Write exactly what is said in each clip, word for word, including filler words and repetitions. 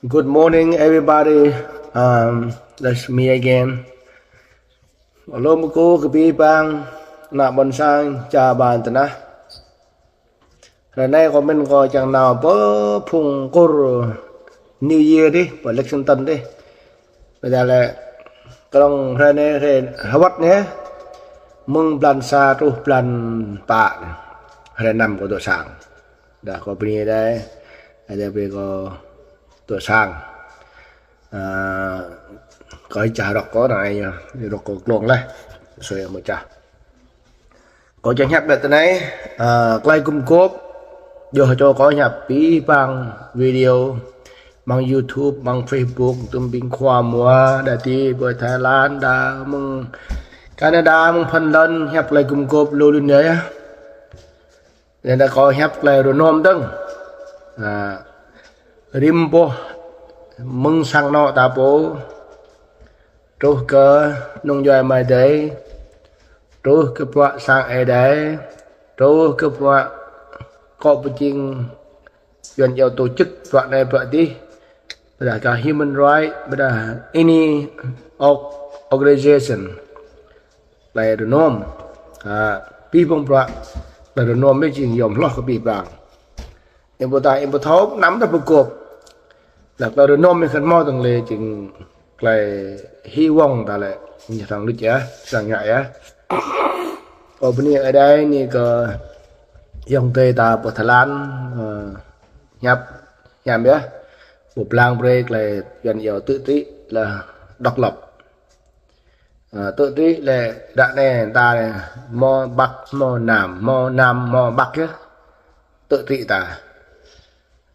Good morning, everybody. Um, that's me again. Alum kơ abih bang ană ƀôn sang čar ƀar tơnah. Hrơi anai kâo mĭn kâo čang nao pơ phung kur New Year dih, pơ Lexington dih. Ƀiădah lĕ kơnơ̆ng hrơi anai hrơi hơwơ̆t anai, mơ̆ng blan sa truh blan pă anai. Hrơi năm kâo dŏ sang. Dah kâo bơni Ơi Adai, Ơi Adai brơi kâo dŏ sang. Ơ, kâo čah rơ̆k kâo anai yơh, rơ̆k kâo glông laih. Sui mơ̆ čah. Kâo čang hiăp ƀơi tơ anai, ơ, tơlơi gum gôp, yua hơčô kâo hiăp abih bang video, mơ̆ng YouTube, mơ̆ng Facebook, tơm ƀing khua mua, đa ti ƀơi Thái Lan, đa mơ̆ng Canada, mơ̆ng Phần Lan, hiăp tơlơi gum gôp lu lun yơh. Anŭn dah kâo hiăp tơlơi rơnôm dơ̆ng. Ơ, rĭm boh mơ̆ng sang anŏ ta pô, truh kơ nŏng djuai amai adơi, truh kơ bruă sang Ơi Adai, truh kơ bruă akŏ pơjing, Yuan iâu tổ chức bruă anai bruă adih, ƀiădah kơ human right, ƀiădah any org-, organization. Tơlơi rơnôm. Ơ, abih bang bruă tơlơi rơnôm anai jing yom hloh kơ abih bang. Ih ƀu thâo, ih ƀu thâo năm dah pơgop. Dah tơlơi rơnôm anai kăn hmâo tơlơi jing tơlơi hi vọng ta lĕ, ñu thâo luč yơh, sang ngă yơh. Kâo bơni Ơi Adai anai kơ ayŏng adơi ta pơ Thái Lan, ơ, hiăp, hiam yơh. Pơblang brơi tơlơi Yuan iâu tự trị là độc lập. Ơ, tự trị lĕ ră anai ta lĕ hmâo Bắc, hmâo Nam, hmâo Nam, hmâo Bắc yơh. Tự trị ta.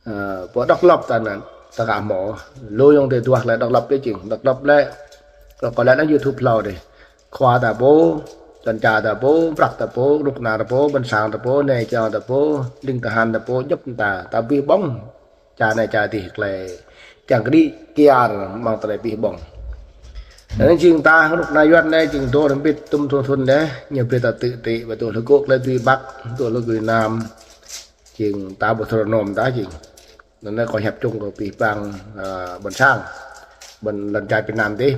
Ơ, pơ độc lập ta anŭn, ta aka hmâo. Lu ayŏng adơi tuah lĕ độc lập dih jing, độc lập lĕ. Kâo lĕ anŭn YouTube hlâo dih. Khua ta pô, čan čar ta pô, prăk ta pô, ruk na ta pô, ƀôn sang ta pô, nai čar ta pô, ling tơhan ta pô, djŏp ta, ta abih bang. Čar anai čar adih tơlơi čang kơđi kiar mơ̆ng tơlơi abih bang. Anŭn jing ta ruk na Yuan anai jing dŏ rơmbit tơm thun thun anai, ñu brơi ta tự trị, ƀu dŏ hluh gŏ tơlơi tui Bắc, dŏ hluh gŏ Nam. Jing ta ƀu thâo rơnôm ta jing. Anŭn anai kâo hiăp čung kơ abih bang, ơ, ƀôn sang. Ƀôn lan čar Việt Nam dih.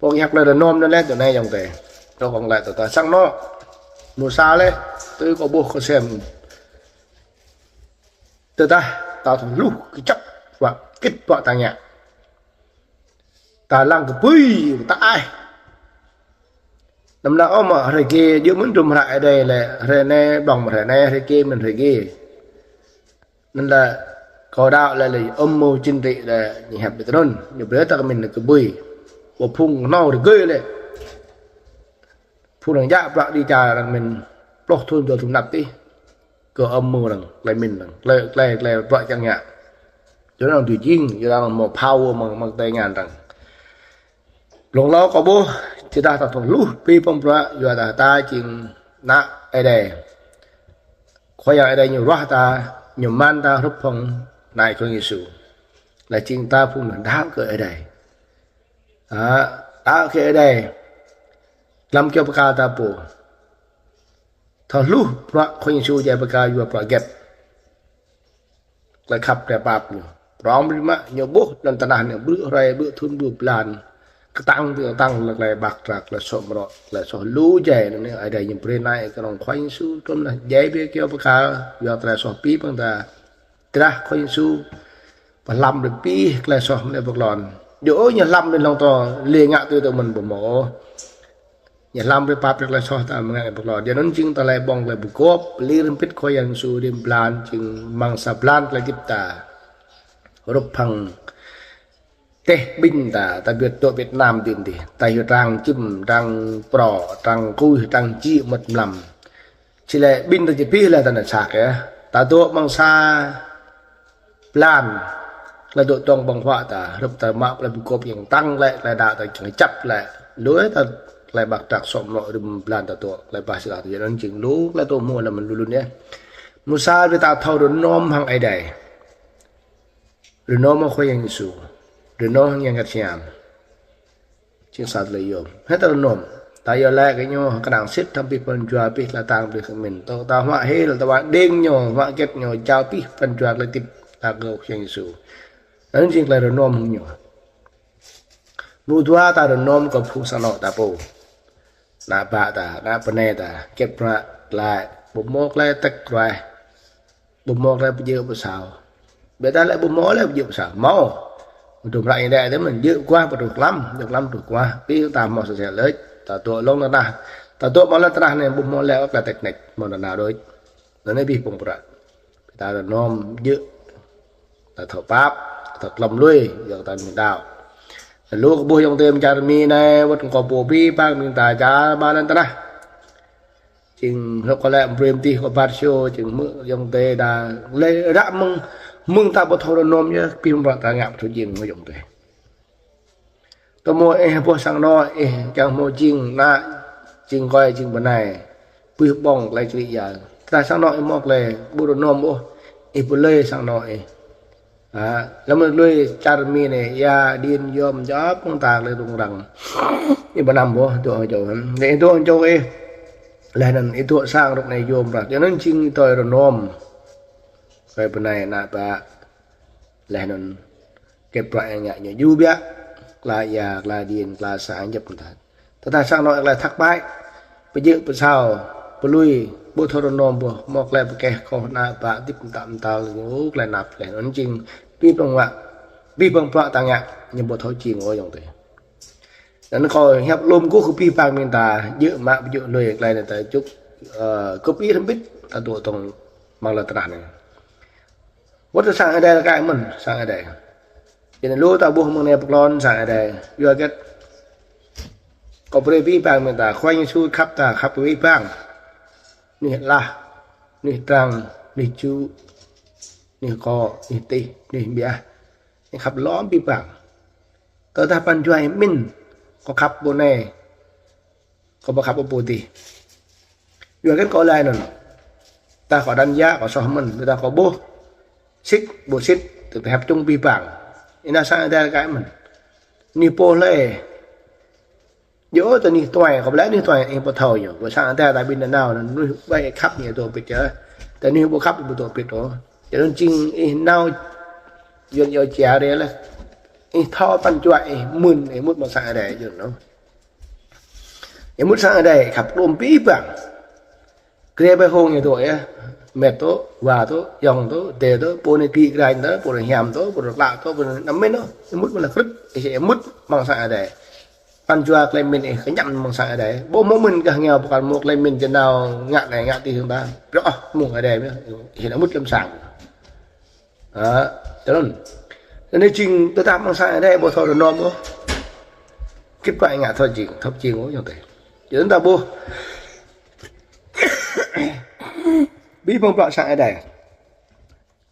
Pô hiăp tơlơi rơnôm anŭn lĕ tui anai ayŏng adơi. Tơ kông lĕ tơ ta sang anŏ. Mơsa lĕ, tui kâo ƀuh kâo sem. Tơdah ta thâo hluh kơjăp bruă, hơget bruă ta ngă. Ta lăng kơ bui, ta ai. Anăm lăng ôh mă hrơi gê, djơ̆ mơ̆n dŭm hră Ơi Adai lĕ, hrơi anai ƀlŏng mă hrơi anai, hrơi gê mơ̆n hrơi gê. Anŭn lĕ kâo đaŏ lĕ lĕ âm mưu chính trị lĕ ñu hiăp ƀơi tơnŭn, ñu brơi ta kơ mĭn kơ bui. Ƀu phung nao rơgơi lĕ. Phung arăng djă bruă đi čar arăng mĭn pluh thun dua thun anăp dih. Kơ âm mưu arăng, tơlơi mĭn arăng, tơlơi, tơlơi, tơlơi bruă čang ngă. Yua arăng tui jing, yua arăng hmâo power mơ̆ng, mơ̆ng tơlơi ngăn arăng. Blung hlâo kâo ƀuh, tơdah ta thâo hluh abih bang bruă, yua dah ta jing ană Ơi Adai. Khua Yang Ơi Adai ñu ruah ta, ñu mơ̆n ta hrup hăng ană Khua Yang Yêsu. Lĕ jing ta phung đaŏ kơ Ơi Adai. Ă, đaŏ kơ Ơi Adai. Lăm kơyâo pơkă ta pô. Thâo hluh bruă Khua Yang Yêsu djai pơkă yua bruă hơget. Tơlơi khăp tơlơi pap ñu. Prŏng rĭm mă ñu ƀuh lŏn tơnah anai ƀrư̆ hrơi, ƀrư̆ thun, ƀrư̆ blan. Kơtang tơ kơtang lĕ tơlơi ƀăk drăk, tơlơi soh mơrŏ, tơlơi soh lu djai anŭn Ơi Adai ñu brơi anai kơ anŏ Khua Yang Yêsu trôm anai djai brơi kơyâo pơkă, yua tơlơi soh abih bang ta. Tơdah Khua Yang Yêsu pơhlăm brơi abih tơlơi soh mơ̆ng anai pơklŏn. Djơ̆ ôh ñu hlăm anŭn hlŏng tơ lĕ ngă tui tơ mơ̆n ƀu hmâo ôh. Ñu hlăm brơi pap brơi tơlơi soh ta mơ̆ng anai pơklŏn. Djơ̆ anŭn jing tơlơi ƀơ̆ng tơlơi pơgop, pơlir hơbĭt Khua Yang Yêsu rĭm blan jing mơ̆ng sa blan tơlơi hơdip ta. Hrup hăng teh ƀing ta, ta Việt, dŏ Việt Nam dih dih. Ta hyu arăng čim, arăng prŏ, arăng kuih, arăng čĭ mơmŏt mlam. Či lĕ ƀing ta či pih lĕ ta anai săk yơh. Ta dŏ mơ̆ng sa blan, tơlơi dŏ dơ̆ng ƀơ̆ng huă ta, hrup ta mă tơlơi pơgop yang tăng lĕ, tơlơi đaŏ ta čang čăp lĕ. Lu ta tơlơi ƀăk drăk soh mơ̆ rĭm blan ta dŏ, tơlơi bah sĭt ta dŏ, anŭn jing lu, tơlơi dŏ hmâo lăm lu lun yơh. Mơsa brơi ta thâo rơnôm hăng Ơi Adai. Rơnôm hăng Khua Yang Yêsu. Rơnôm hăng Yang Bơngăt Hiam. Jing sa tơlơi yôm. Hơget ta rơnôm. Ta iâu laĭ kơ ñu kơnang sĭt hăng abih pran jua abih tơlơi tang abih kơ mĭn. Tơ ta huă hil, ta huă đing ñu, huă hơget ñu, jao abih pran jua tơlơi hơdip ta kơ Khua Yang Yêsu. Anŭn jing tơlơi rơnŏm hăng ñu. Mrô dua ta rơnŏm kơ phung sang anŏ ta pô. Ană bă ta, ană bơnai ta, kĕt prăk glaĭ, ƀu hmâo tơlơi tĕk ruaih, ƀu hmâo tơlơi pơjơ̆ pơsao. Ƀiădah lĕ ƀu hmâo tơlơi pơjơ̆ pơsao, hmâo. Dŏ prăk ñu đĕ tơl mơ̆n, jơ̆ kuah pơtruh klăm, jơ̆ klăm pơtruh kuah, pi ta hmâo sơsel lĕ, ta dŏ lŏn tơnah, ta dŏ amăng lŏn tơnah anai ƀu hmâo tơlơi ôh, tơlơi tĕk nĕk, hmâo nanao đôč. Anŭn anai abih bang prăk. Ta rơnŏm jơ̆, ta thâo pap, ta thâo klŏm lui, yua kơ ta ƀing đaŏ. Lu kơ ƀuh ayŏng adơi mơ̆ng čar Mi anai, wơ̆t kơ pô abih bang ƀing ta čar ƀar lŏn tơnah. Jing hlŏk kơ lĕ brơi mơtih kơ ƀar sô, jing hmư̆ ayŏng adơi đa lĕ ră mơ̆ng, mơ̆ng ta ƀu thâo rơnŏm yơh, abih bang prăk ta ngă ƀu thâo jing hmư̆ ayŏng adơi. Tơmô ih ƀuh sang anŏ ih kiăng hmâo jing ană, jing kơi, jing bơnai, pơƀuh ƀơ̆ng tơlơi čơđai yơh. Tơdah sang anŏ ih hmâo tơlơi ƀu rơnŏm ôh, ih pơlơi sang anŏ ih. Ha, lơ̆m lui čar Mi anai, ia, điện, yôm, djŏp hăng ta tơlơi rŭng răng. Ih ƀu năm ôh, dŏ hăng čô. Lĕ ih dŏ hăng čô ih. Laih anŭn ih dŏ sang rŏk anai yôm prăk. Yua anŭn jing ih tui rơnŏm. Kơi bơnai ană bă. Laih anŭn kĕt prăk ih ngă ñu djru biă, kla ia, kla điện, kla sang djŏp mơ̆n ta. Tơdah sang anŏ ih tơlơi thất bại, pơjơ̆ pơsao, pơlui, ƀu thâo rơnŏm ƀuh, hmâo tơlơi pơkeh kơ ană bă hơdip mơtam mơtal ñu, tơlơi năp laih anŭn jing abih bang prăk, abih bang prăk ta ngă, ñu ƀu thâo jing ôh ayŏng adơi. Anŭn kâo hiăp lŏm kơ abih bang ƀing ta, jơ̆ mă pơjơ̆ lui tơlơi anai ta čŭk, ơ, kơ abih hrŏm hơbĭt, ta dŏ tŏng amăng lŏn tơnah anai. Wơ̆t tơ sang Ơi Adai rơkơi mơ̆n, sang Ơi Adai. Jing lu ta ƀuh mơ̆ng anai pơklŏn sang Ơi Adai. Yua hơget? Kâo brơi abih bang ƀing ta, Khua Yang Yêsu khăp ta, khăp kơ abih bang. Anih Lah, anih Trang, anih Ču, anih Kŏ, anih Tih, anih Biah. Ñu khăp lŏm abih bang. Tơdah pran jua ih pơmĭn, kâo khăp pô anai, kâo ƀu khăp pô adih. Yua hơget kâo laĭ anŭn? Tơdah kâo dăn yă, kâo soh mơ̆n, tơdah kâo ƀuh sĭt, ƀu sĭt, tơdah hiăp čŭng abih bang. Ih nao sang Ơi Adai rơkơi mơ̆n. Anih pô hlơi. Yua tơ anih tuai, kâo ƀu laĭ anih tuai, ih ƀu thâo yơh. Ƀơi sang Ơi Adai ta ƀing ta nao, anih ƀu khăp ñu dŏ pĭt yơh. Tơ anih ƀu khăp ƀu dŏ pĭt ôh. Yua anŭn jing ih nao, yuan yua či arê laih. Ih thâo pran jua ih mơ̆n, ih mŭt amăng sang Ơi Adai, yua anŭn. Ih mŭt sang Ơi Adai, khăp lŏm abih bang. Grê ƀơi hông ñu dŏ yơh. Met dŏ, wa dŏ, ayŏng dŏ, adơi dŏ, pô anai gĭ grañ dŏ, pô anai hiam dŏ, pô anai klă dŏ, pô anai năm mĭn dŏ. Ih mŭt mơ̆n lĕ krư̆, ih mŭt amăng sang Ơi Adai. Pran jua tơlơi mĭn ih kơñăm amăng sang Ơi Adai. Ƀu hmâo mơ̆n gah rơngiao pơkŏn hmâo tơlơi mĭn jơnao ngă anai ngă adih hăng ta. Brơi ôh mơ̆ng Ơi Adai mơ̆n. Ih nao mŭt lăm sang. Ha, tui anŭn. Anŭn jing tơdah amăng sang Ơi Adai ƀu thâo rơnŏm ôh. Kĕt prăk ngă thâo jing, thâo jing ôh ayŏng adơi. Yua anŭn ta ƀuh. Abih bang prăk sang Ơi Adai.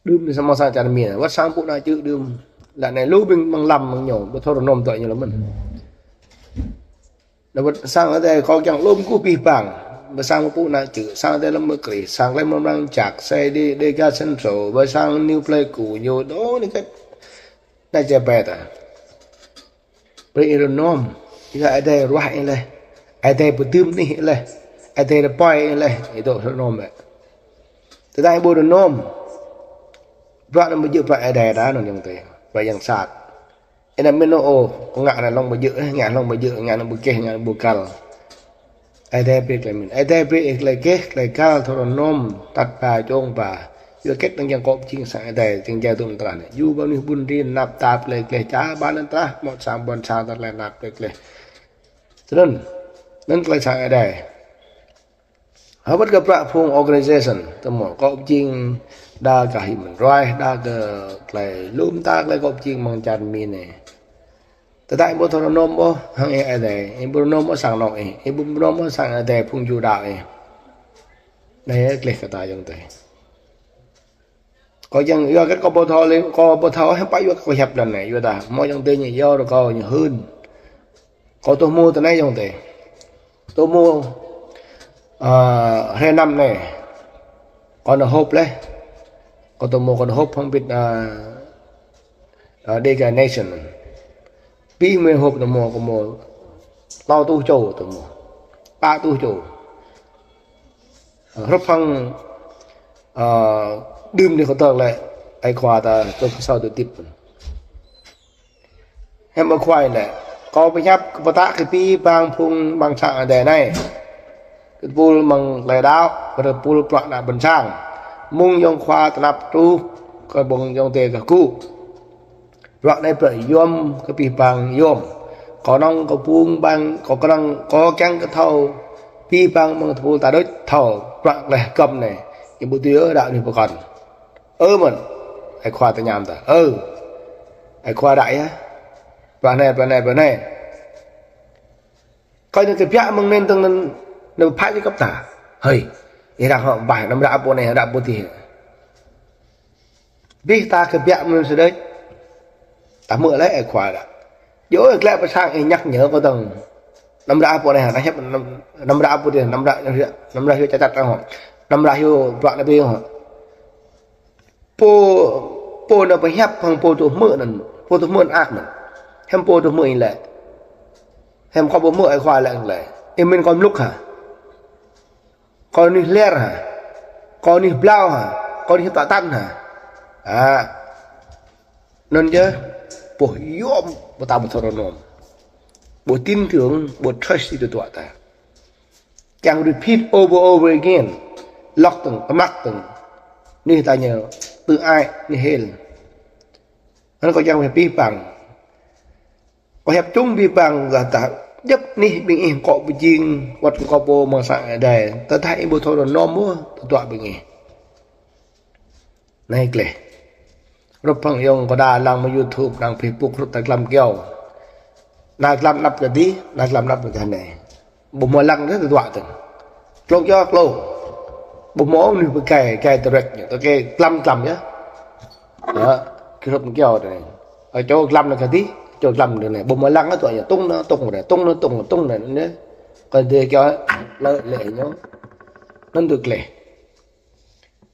Đưm anai samơ̆ sang čar Mi, wơ̆t sang pŭ ană čư̆ đưm. Lă anai lu ƀing mơ̆ng lăm mơ̆ng ñu, ƀu thâo rơnŏm tui ñu lơ̆m mơ̆n. Anŭn ƀơi sang Ơi Adai kâo kiăng lŏm kơ abih bang. Ƀơi sang pŭ ană čư̆, sang Ơi Adai lăm mơkrih, sang lăm mơ̆ng čak, sai đi, đi ga sân sô, ƀơi sang New Pleiku, ñu dŏ anai kĕt. Anai čơ ƀai ta. Brơi ih rơnŏm, ih Ơi Adai ruah ih laih. Ơi Adai pơdưm anih ih laih. Ơi Adai rơpơi ih laih, ih dŏ rơnŏm bĕ. Tơdah ih ƀu rơnŏm, bruă anŭn ƀu djơ̆ bruă Ơi Adai ta anŭn ayŏng adơi. Bruă yang sat. Ih nao mĭn ôh, kâo ngă anai hlŏng ƀu djơ̆, ngă hlŏng ƀu djơ̆, ngă anŭn ƀu keh, ngă anŭn ƀu kăl. Ơi Adai brơi tơlơi mĭn. Ơi Adai brơi ih tơlơi keh, tơlơi kăl, thâo rơnŏm, tăt ba, čŏng ba. Yua hơget anŭn kiăng kơ pơjing sang Ơi Adai, kiăng jai tŭm tơlơi anai. Yua ƀơi anih ƀun rin, năp tap tơlơi gleh, čar ƀar lŏn tơnah, mơ̆ng sang ƀôn sang tơlơi năp tơlơi gleh. Tui anŭn, anŭn tơlơi sang Ơi Adai. Hơbĭt kơ bruă phung organization, tơmô, kơ pơjing đa kơ human rights, đa kơ tơlơi lŏm ta, tơlơi kơ pơjing mơ̆ng čar Mi anai. Tơdah ih ƀu thâo rơnŏm ôh hăng ih Ơi Adai, ih ƀu rơnŏm ôh sang anŏ ih, ih ƀu rơnŏm ôh sang Ơi Adai phung Yuđa ih. Anai gleh kơ ta ayŏng adơi. Kâo kiăng yua hơget kâo ƀu thâo lĕ, kâo ƀu thâo hơpă yua kâo hiăp anŭn anai, yua dah hmâo ayŏng adơi ñu yua rơkâo ñu hưn. Kâo tŭ hmư̆ tui anai ayŏng adơi. Tŭ hmư̆, ơ, hrơi năm anai. Kâo nao họp laih. Kâo tŭ hmư̆ kâo nao họp hăng ƀing, ơ, ơ, Dega Nation. Abih mơi họp tơmô kơ mơi klâo rơtuh čô tơmô. Pă rơtuh čô. Hrup hăng, ơ, đưm anai kâo tơl lĕ, ơi khua ta tơl kơ sâo tơdip. Hiư̆m Ơi Khua lĕ, kâo pơhiăp kơ pơtă kơ abih bang phung amăng sang Adai anai. Kơ tơpul amăng tơlơi đaŏ, kơ tơpul bruă ană ƀôn sang. Mơ̆ng ayŏng khua tơnap truh, kơ ƀing ayŏng adơi kơ gŭ. Bruă anai bruă yôm, kơ abih bang yôm. Kâo kơnơ̆ng kơ phung bang, kâo kơnơ̆ng, kâo kiăng kơ thâo, abih bang amăng tơpul ta đôč thâo, bruă tơlơi hơgŏm anai. Ñu ƀu dưi ôh đaŏ anih pơkŏn. Ơ mơ̆n, Ơi Khua tơña ta. Ơ, Ơi Khua đaŏ yơh. Bruă anai, bruă anai, bruă anai. Kâo ñu kơ biă mơ̆ng anŭn tơ̆ng anŭn, anŭn phat ñu kơp ta. Hơi, ih răng hŏ ƀai, anăm ră pô anai, ră pô adih. Abih ta kơ biă mơ̆ng anŭn sơdơi. Ta hmư̆ laih Ơi Khua đaŏ. Yua ih glăi pơ sang ih nhắc nhở kâo tơ̆ng. Anăm ră pô anai, anăm hiăp, anăm, anăm ră pô adih, anăm ră, anăm ră hyu čačat hŏ. Anăm ră hyu bruă anai ƀing hŏ. Pô, pô anŭn pơhiăp hăng pô tŭ hmư̆ anŭn, pô tŭ hmư̆ anŭn ak anŭn. Hiư̆m pô tŭ hmư̆ ih lĕ. Hiư̆m kâo ƀu hmư̆ Ơi Khua lĕ lĕ. Ih mĭn kâo mlŭk hă? Kâo anih lir hă? Kâo anih blâo hă? Kâo anih tŏ tăn hă? A. Anŭn yơh, ƀu yôm, ƀu ta ƀu thâo rơnŭm. Ƀu tin tưởng, ƀu trust ih tơdruă ta. Kiăng repeat over, over again. Lŏk tơ̆ng, tơmlăk tơ̆ng. Anih ta ñu tơ ai, anih hil. Anŭn kâo kiăng pơhiăp abih bang. Kâo hiăp čung abih bang gah ta djŏp anih ƀing ih kơ pơjing, wơ̆t kơ pô amăng sang Adai. Tơdah ih ƀu thâo rơnŭm ôh, tơdruă ƀing ih. Anai gleh. Hrup hăng ayŏng kâo đa lăng mơ̆ng YouTube, lăng Facebook, hrup ta glăm kyâo. Anai glăm anăp kơ adih, anai glăm anăp kơ anai. Ƀu hmâo lăng kơ tơdruă tơ̆ng. Klông kyâo klông. Ƀu hmâo anih pơgai, gai direct ñu. Tơ gai glăm glăm yơh. Hă, kơ hrup kyâo tơ anai. Ơ, čô glăm anai kơ adih, čô glăm tơ anai. Ƀu hmâo lăng kơ tơdruă ñu. Tŭng anai, tŭng anai, tŭng anai, tŭng anai, tŭng anai. Kơ adih kyâo lĕ, lĕ ñu. Anŭn tui gleh.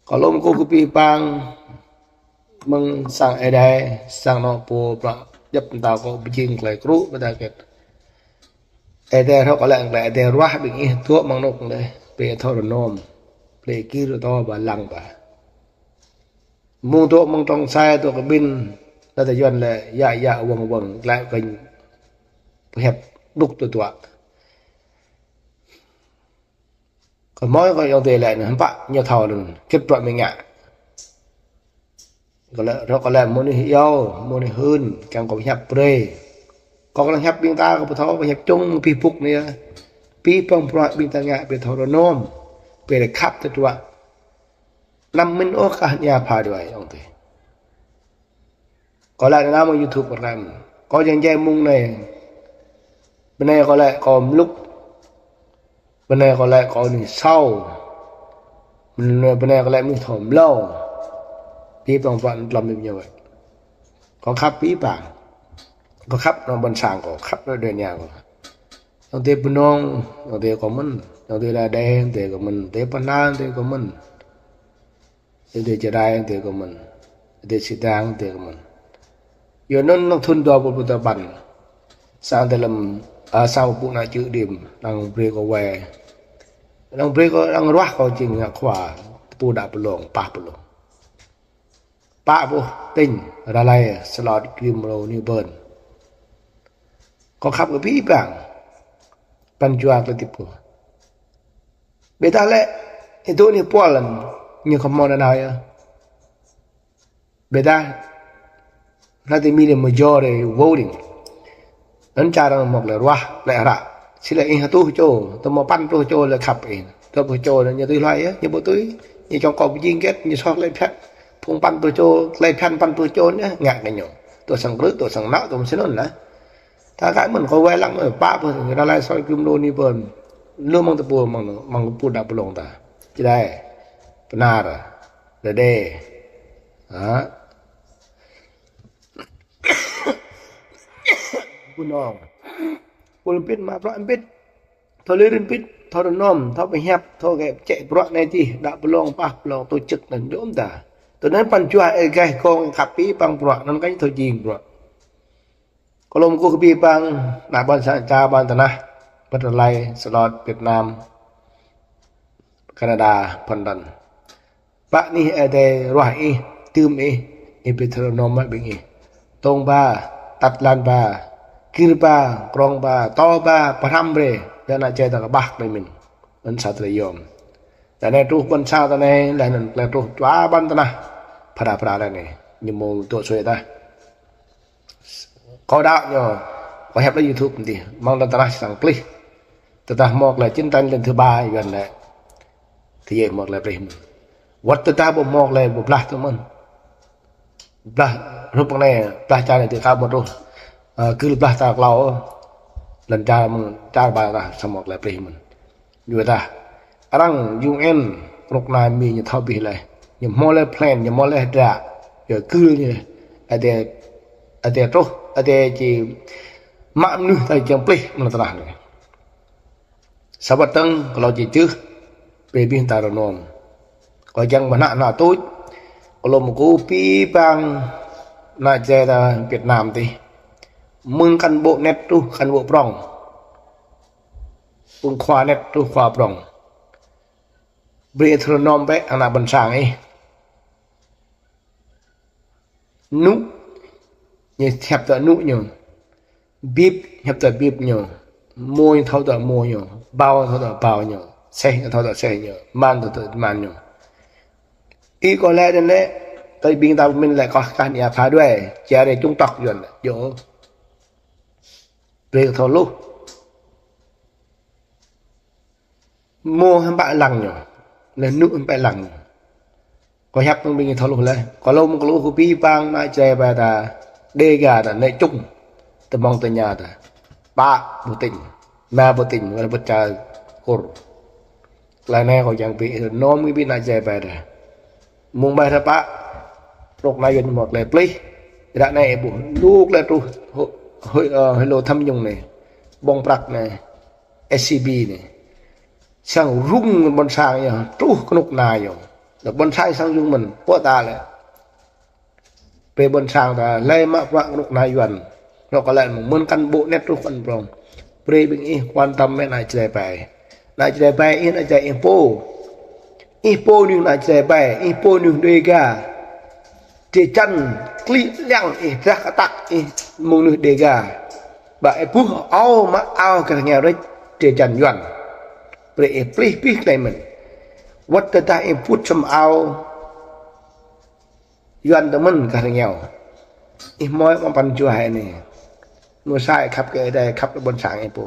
Kâo lŏm kơ abih bang amăng sang Adai, sang anŏ pô bruă djŏp mơta kơ pơjing tơlơi krŭ ƀôdah hơget. Adai rŏk lĕ, lĕ Adai ruah ƀing ih dŏ amăng anŏ lĕ, pĕ thâo rơnŭm, pĕ kir tơ ba lăng ba. Mơ̆ng dŏ amăng trong sai dŏ kơ ƀing, lĕ ta Yuan lĕ yă yă wơ̆ng wơ̆ng, lĕ kơ pơhiăp đŭk tơdruă. Kơ mơi kơ ayŏng adơi lĕ anŭn hơmpă ñu thâo anŭn, kĭt bruă mơ̆ng ngă. Kơ lĕ, rŏk kơ lĕ mơnuih iâu, mơnuih hưn, kiăng kơ pơhiăp brơi. Kơ kơ hiăp ƀing ta kơ pơthâo, pơhiăp čung, pơhiăp ƀŭk anai yơh. Abih bang bruă ƀing ta ngă, pĕ thâo rơnŭm, pĕ lĕ khăp tơdruă. Anăm mĭn ôh kah ñu pha đuaĭ ayŏng adơi. Kâo lĕ anŭn mơ̆ng YouTube pơrăm. Kâo jing jai mơ̆ng anai. Bơnai kâo lĕ kâo mlŭk. Bơnai kâo lĕ kâo anih sâo. Bơnai, bơnai kâo lĕ mơnuih thâo mlâo. Abih bang bruă anŭn glŏm ƀing ñu wơ̆t. Kâo khăp abih bang. Kâo khăp anŏ ƀôn sang kâo, khăp anŏ dêh ña kâo. Ayŏng adơi Bunong, ayŏng adơi kâo mơ̆n. Ayŏng adơi Rađê, ayŏng adơi kâo mơ̆n. Ayŏng adơi Pơnar, ayŏng adơi kâo mơ̆n. Ayŏng adơi Jrai, ayŏng adơi kâo mơ̆n. Ayŏng adơi Sêdang, ayŏng adơi kâo mơ̆n. Yua anŭn amăng thŭn dua rơbâo pluh duapăn. Sang tơlơi, a, sang pơpŭ ană čư̆ đĭm, arăng brơi kâo wai. Arăng brơi kâo, arăng ruah kâo jing ană khua, tơpul đaŏ pơlông, pah pơlông. Pă boh tỉnh, Gia Lai, Sa Lôt, Rim Rô, New Bern. Kâo khăp kơ abih bang. Pran jua tơlơi hơdip kâo. Ƀiădah lĕ, ih dŏ anih pol lăm, ñu khŏm hmâo nanao yơh. Ƀiădah, hrơi tơmĭn lĕ majority voting. Anŭn čar arăng mơ̆k lĕ ruah, lĕ hră. Sĭt lĕ ih hơtuh čô, tơma păn pluh čô lĕ khăp ih. Dua pluh čô anŭn ñu tui hluai yơh, ñu ƀu tui. Ñu čŏng kơ pơjing hơget, ñu soh tơlơi phiăn. Phung păn pluh čô, tơlơi phiăn păn pluh čô anŭn yơh, ngă kơ ñu. Tui sang krư̆, tui sang anŏ, tui mơsĭn anŭn lah. Ta kơ mơ̆n kâo wai lăng mơ̆n, pă boh, Gia Lai, Sa Lôt, Rim Rô, New Bern. Lu mơ̆ng tơpul, mơ̆ng, mơ̆ng tơpul đaŏ pơlông ta. Jrai, Pơnar, Rađê. Hă? Bunong. Pul pit ma bruă pit. Thâo lir pit, thâo rơnŭm, thâo pơhiăp, thâo kơ čĕ bruă anai adih, đaŏ pơlông, pah pơlông, tổ chức anŭn yôm ta. Tui anŭn pran jua ih gah kông khăp abih bang bruă, anŭn kơ thâo jing bruă. Kâo lŏm kơ abih bang, ană ƀôn sang čar ƀôn tơnah, ƀơi Gia Lai, Sa Lôt, Việt Nam, Canada, phŭn đăn. Pă anih Adai ruah ih, dưm ih, ih pĕ thâo rơnŭm mă ƀing ih. Tông ba, tăt lan ba, Gir ba, krong ba, tŏ ba, pơhrăm brơi, yua ană Jrai ta kơƀah tơlơi mĭn. Anŭn sa tơlơi yôm. Ră anai truh ƀôn sang ta anai, laih anŭn tơlơi truh čua ƀăn tơnah. Phara phara ră anai, ñu mơ̆ tŏ sui ta. Kâo đaŏ ñu, kâo hiăp lĕ YouTube tih, mơ̆ng lŏn tơnah sang plih. Tơdah hmâo tơlơi chiến tranh lần thứ ba, Yuan lĕ. Tơjĕ hmâo tơlơi plih mơ̆n. Wơ̆t tơdah ƀu hmâo tơlơi ƀu blah tŭ mơ̆n. Blah hrup anai, blah čar anai tih kâo ƀu truh. Ơ, gưl blah ta klâo. Lŏn čar mơ̆n, čar ba ta samơ̆ tơlơi plih mơ̆n. Yua dah. Arăng U N, kơnuk kơna Mi ñu thâo abih laih. Ñu hmâo laih plan, ñu hmâo laih hơdră. Yua gưl ñu. Adai, adai truh, adai či mă mơnuih ta kiăng plih mơ̆ng lŏn tơnah anai. Sa wơ̆t dơ̆ng, kơ lŏ či čưh, brơi ƀing ta rơnŭm. Kâo kiăng ƀơ̆ng hơnăl hơnăl tuč, kơ lŏ mơkŭ abih bang ană Jrai ta Việt Nam tih. Mơ̆ng cán bộ anet truh cán bộ prŏng. Mơ̆ng khua anet truh khua prŏng. Brơi ih rơnŭm bĕ ană ƀôn sang ih. Nŭ, ñu hiăp tơ nŭ ñu. Bip, hiăp tơ bip ñu. Mô, ñu thâo tơ mô ñu. Bao, thâo tơ bao ñu. Seh, ñu thâo tơ seh ñu. Man, thâo tơ man ñu. Ih kơ lĕ anŭn lĕ, tơlơi ƀing ta pơmĭn lĕ kơ kah nia pha đuaĭ, čar rê čung tŏk Yuan lĕ. Yua. Brơi thâo hluh. Mô hăm pă lăng ñu. Lĕ nŭ hăm pă lăng ñu. Kâo hiăp mơ̆ng ƀing thâo hluh lĕ. Kơ lŏ mơ̆ng kơ lŏ kơ abih bang ană Jrai ba ta. Đêga ta, nĕ čung. Tơmŏng tơña ta. Pă ƀu tĭng. Mă ƀu tĭng. Wơ̆t lĕ ƀu čar Kur. Tơlơi anai kâo kiăng brơi rơnŭm kơ ƀing ană Jrai ba ta. Mơ̆ng ƀai ta pă. Kơnuk kơna Yuan hmâo tơlơi plih. Ră anai ƀuh. Lu tơlơi truh. Hơi, hơi, ơ, hơi lô tham nhũng anai. Ƀơ̆ng prăk anai. S C B anai. Sang rŭng ƀôn sang yơh, truh kơnuk kơna yơh. Lĕ ƀôn sang sang rŭng mơ̆n, pô ta lĕ. Brơi ƀôn sang ta, lĕ mă bruă kơnuk kơna Yuan. Rŏ kơ lĕ mơ̆ng cán bộ anet truh cán bộ prŏng. Brơi ƀing ih quan tâm mơ̆ng ană Jrai ba. Ană Jrai ba ih, ană Jrai ih pô. Ih pô mơnuih ană Jrai ba, ih pô mơnuih Đêga. Drơi jăn, klĭ liăng ih, drah kơtăk ih, mơ̆ng mơnuih Đêga. Ba ih ƀuh ao mă ao gah rơngiao rĕč, drơi jăn Yuan. Brơi ih plih abih tơlơi mĭn. Wơ̆t tơdah ih pŭt sum ao Yuan tơ mơ̆n gah rơngiao. Ih hmâo mă păn jua hai anai. Mơ̆ sa ih khăp kơ adai khăp kơ ƀôn sang ih pô.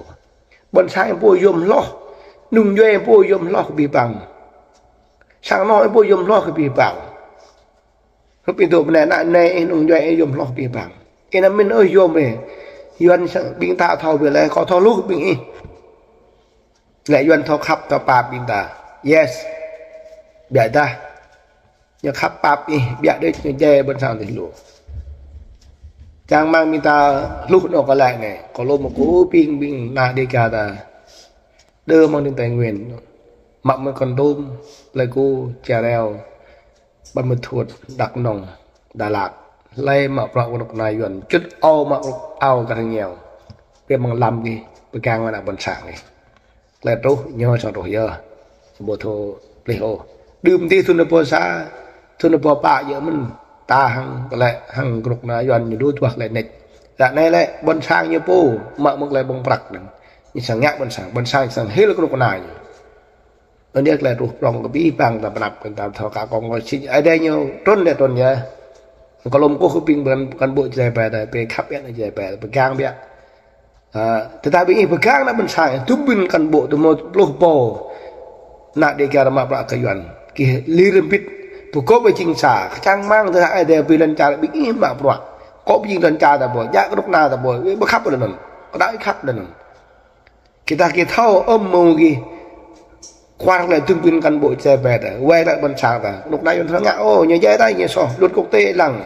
Ƀôn sang ih pô yôm hloh. Nŭng djuai ih pô yôm hloh kơ abih bang. Sang anŏ ih pô yôm hloh kơ abih bang. Hrup ih dŏ pơ anai, ană anai ih nŭng djuai ih yôm hloh abih bang. Ih anăm mĭn ôh yôm ih. Yuan sang ƀing ta thâo brơi lĕ, kâo thâo hluh ƀing ih. Lĕ Yuan thâo khăp thâo pap ƀing ta. Yes. Biă dah. Ñu khăp pap ih, biă đôč ñu djai ƀôn sang tih lu. Čang rơmang ƀing ta hluh anŏ kơ lĕ anai. Kơ lŏ mơ̆ng kơ ƀing ƀing ană Đêga ta. Đơ mơ̆ng ning Tây Nguyên. Mă mơ̆ng Kon Tum, Pleiku, Chea Reo. Ban Mê Thuột, Đắk Nông, Đà Lạt, lĕ mă bruă kơnuk kơna Yuan, čŭt ao mă ao gah rơngiao. Brơi mơ̆ng lăm gih, pơgang mơ̆ng ană ƀôn sang gih. Tơlơi truh, ñu sang truh yơh. Ƀu thâo plih ôh. Đưm tih thŭn rơbâo sa, thŭn rơbâo pă yơh mơ̆n, ta hăng, tơlơi hăng kơnuk kơna Yuan ñu đu tuah tơlơi nĕč. Ră anai lĕ, ƀôn sang ñu pô, mă mơ̆ng tơlơi ƀơ̆ng prăk anŭn. Ñu sang ngă ƀôn sang, ƀôn sang sang hil kơnuk kơna ñu. Anŭn yơh tơlơi truh prŏng kơ abih bang ta pơanăp kơ ta thâo kơ kông kơ sĭt. Adai ñu trŭn dêh trŭn yơh. Kơ lŏm kơ ƀing ƀing cán bộ Jrai ba ta, brơi khăp biă ană Jrai ba ta, pơgang biă. Ơ, tơdah ƀing ih pơgang ană ƀôn sang, tŭ ƀing cán bộ tŭ mơ̆ pluh pô. Ană Đêga rơmă bruă kơ Yuan. Gih lir rơmbit, pơgop ƀơi jing sa, čang rơmang tơdah adai ƀơi lŏn čar ƀing ih mă bruă. Kơ ƀơi jing lŏn čar ta pô, djă kơnuk kơna ta pô, ƀu khăp lơi anŭn. Kơdai khăp lơi anŭn. Kơ ta kơ thâo ơm mơ̆ng gih. Kuar lĕ tŭ ƀing cán bộ Jrai ba ta. Wai lĕ ƀôn sang ta. Kơnuk kơna Yuan thâo ngă, ơ, ñu djai ta ñu soh. Luật quốc tế lăng.